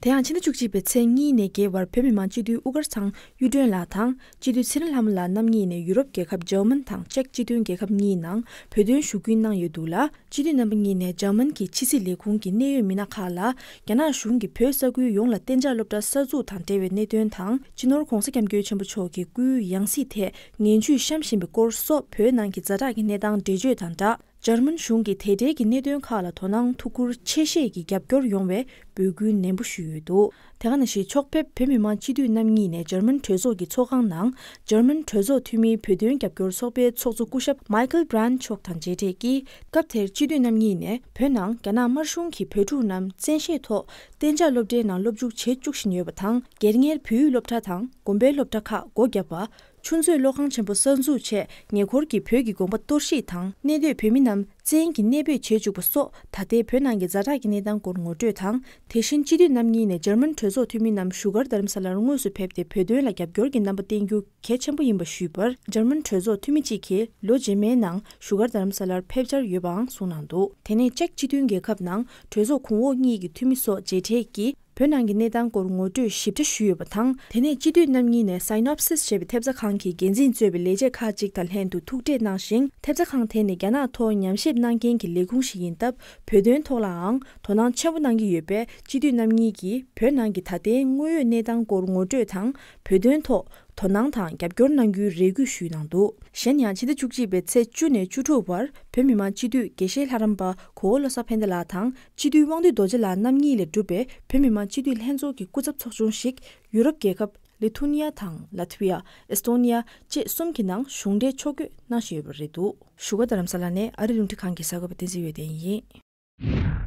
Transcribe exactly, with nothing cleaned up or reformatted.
དེ་ཡང་ཕྱི་ཟླ་བཅུ་གཅིག་པའི་ཚེས་གཉིས་ནས་བརྒྱད་བར་བོད་མི་མང་སྤྱི་འཐུས་དབུ་དཀར་ཚང་གཡུ་སྒྲོན་ལགས་དང་སྤྱི་འཐུས་ཚེ་རིང་ལྷ་མོ་ལགས་རྣམ་གཉིས་ནས་ཡུ་རོབ་རྒྱལ་ཁབ་འཇར་མན་དང་ཅེཀ་སྤྱི་མཐུན་རྒྱལ་ཁབ་གཉིས་ནང་བོད་དོན་ཞུ་སྐུལ་གནང་ཡོད་འདུག་ལ། སྤྱི་འཐུས་རྣམ་པ་གཉིས་ནས་འཇར་མན་གྱི་ཕྱི་སྲིད་ལས་ཁུངས་ཀྱི་གནད་ཡོད་མི་སྣ་ཁག་ལ་རྒྱ་ནག་གཞུང་གིས་བོད་ས་ཁུལ་ཡོངས་ལ་གཏན་འཇགས་སློབ་གྲྭ་གསར་འཛུགས་དང་འབྲེལ་བའི་གནད་དོན་དང་། སྤྱི་ནོར་༧གོང་ས་༧སྐྱབས་མགོན་ཆེན་པོ་མཆོག་གི་སྐུའི་ཡང་སྲིད་ཐད་ངན་ཇུས་བཤམས་བཞིན་པའི་སྐོར་སོགས་བོད་ནང་གི་ཛ་དྲག་གི་གནས་སྟངས་འགྲེལ་བརྗོད་དང་སྦྲགས། འཇར་མན་གཞུང་གིས་དེ་འབྲེལ་གྱི་གནད་དོན་ཁག་ལ་དོ་སྣང་ཐུགས་ཁུར་ཆེ་བཞེས་ཀྱིས་རྒྱབ་སྐྱོར་ཡོང་བའི་འབོད་སྐུལ་ནན་པོ་ཞུས་ཡོད་འདུག་དེ་ག་ནང་བཞིན་ཕྱོགས་ཕེབས་བོད་མི་མང་སྤྱི་འཐུས་རྣམ་གཉིས་ནས་འཇར་མན་གྲོས་ཚོགས་ཀྱི་ཚོགས་ཁང་ནང་འཇར་མན་གྲོས་ཚོགས་འཐུས་མིའི་བོད་དོན་རྒྱབ་སྐྱོར་ཚོགས་པའི་ཚོགས་གཙོ་སྐུ་ཞབས་མའི་ཁལ་བྷི་རན་ཊི་མཆོག་དང་མཇལ་འཕྲད་ཀྱིས། སྐབས་དེར་སྤྱི་འཐུས་རྣམ་གཉིས་ནས་བོད་ནང་རྒྱ་ནག་དམར་གཞུང་གིས་བོད་ཕྲུག་རྣམས་བཙན་ཤེད་ཐོག་གཏན་འཇགས་སློབ་གྲྭའི་ནང་སློབ་འཇུག་བྱེད་བཅུག་བཞིན་ཡོད་པ་དང་། སྒེར་གཉེར་བོད་ཡིག་སློབ་གྲྭ་དང་དགོན་པའི་སློབ་གྲྭ་ཁག་སྒོ་བརྒྱབ་པ། ཆུ་མཛོད་གློག་ཁང་ཆེན་པོ་གསར་འཛུགས་ཆེད་ཉེ་འཁོར་གྱི་བོད་ཀྱི་དགོན་པ་གཏོར་བཤིག་དང་གནས་སྡོད་བོད་མི་རྣམས་བཙན་གྱིས་གནས་སྤོས་བྱེད་བཅུག་པ་སོགས་ད་ལྟའི་བོད་ནང་གི་ཛ་དྲག་གི་གནས་སྟངས་སྐོར་ངོ་སྤྲོད་དང་། དེ་བཞིན་སྤྱི་འཐུས་རྣམ་གཉིས་ནས་འཇར་མན་གྲོས་ཚོགས་འཐུས་མི་རྣམས་བཞུགས་སྒར་རྡ་རམ་ས་ལར་དངོས་སུ་ཕེབས་ཏེ་བོད་དོན་ལ་རྒྱབ་སྐྱོར་གྱི་རྣམ་པ་བསྟན་རྒྱུ་གལ་ཆེན་པོ་ཡིན་པ་ཞུས་པར། འཇར་མན་གྲོས་ཚོགས་འཐུས་མི་གཅིག་གིས་ལོ་རྗེས་མའི་ནང་བཞུགས་སྒར་རྡ་རམ་ས་ལར་ཕེབས་འཆར་ཡོད་པའང་གསུངས་གནང་འདུག་དེ་ནས་ཅེཀ་སྤྱི་མཐུན་རྒྱལ་ཁབ་ནང་གྲོས་ཚོགས་གོང་འོག་གཉིས་ཀྱི་འཐུས་མི་སོགས་མཇལ་འཕྲད་ཀྱིས། བོད་ནང་གི་གནས་སྟངས་སྐོར་ངོ་སྤྲོད་ཞིབ་ཕྲ་ཞུས་ཡོད་པ་དང་། དེ་ནས་སྤྱི་འཐུས་རྣམ་གཉིས་ནས་སའི་ནོབ་སིས་ཞེས་པའི་ཐེབས་རྩ་ཁང་གི་འགན་འཛིན་གཙོས་པའི་ལས་བྱེད་ཁག་ཅིག་དང་ལྷན་དུ་ཐུག་འཕྲད་གནང་ཞིང་། ཐེབས་རྩ་ཁང་དེ་ནི་རྒྱ་ནག་ཐོག་ཉམས་ཞིབ་གནང་མཁན་གྱི་ལས་ཁུངས་ཤིག་ཡིན་སྟབས། བོད་དོན་ཐོག་ལའང་དོ་སྣང་ཆེན་པོ་གནང་གི་ཡོད་པས། སྤྱི་འཐུས་རྣམ་གཉིས་ཀྱིས་བོད་ནང་གི་ད་ལྟའི་དངོས་ཡོད་གནས་སྟངས་སྐོར་ངོ་སྤྲོད་དང་། བོད་དོན་ཐོག་དོ་སྣང་དང་རྒྱབ་སྐྱོར་གནང་རྒྱུའི་རེ་སྐུལ་ཞུས་གནང་འདུག་གཞན་ཡང་ཕྱི་ཟླ་བཅུ་གཅིག་པའི་ཚེས་བཅུ་ནས་བཅུ་དྲུག་བར་བོད་མི་མང་སྤྱི་འཐུས་དགེ་བཤེས་ལྷ་རམས་པ་གོ་བོ་བློ་བཟང་ཕན་བདེ་ལགས་དང་། སྤྱི་འཐུས་དབང་འདུས་རྡོ་རྗེ་ལགས་རྣམ་གཉིས་ལས་གྲུབ་པའི་བོད་མི་མང་སྤྱི་འཐུས་ལྷན་ཚོགས་ཀྱི་སྐུ་ཚབ་ཚོགས་ཆུང་ཞིག་ཡུ་རོབ་རྒྱལ་ཁབ་ལི་ཐུ་ནི་ཡ་དང་ལ་ཐི་ཝི་ཡ། ཨེས་ཏོ་ནི་ཡ་བཅས་གསུམ་གྱི་ནང་གཞུང་འབྲེལ་ཕྱོགས་བསྐྱོད་གནང་བཞིན་ཡོད་པ་རེད་འདུག་བཞུགས་སྒར་རྡ་རམ་ས་ལ་ནས་ཨ་རི་རླུང་འཕྲིན་ཁང་གི་གསར་འགོད་པ་བསྟན་འཛིན་འོད་ལྡན་ཡིན།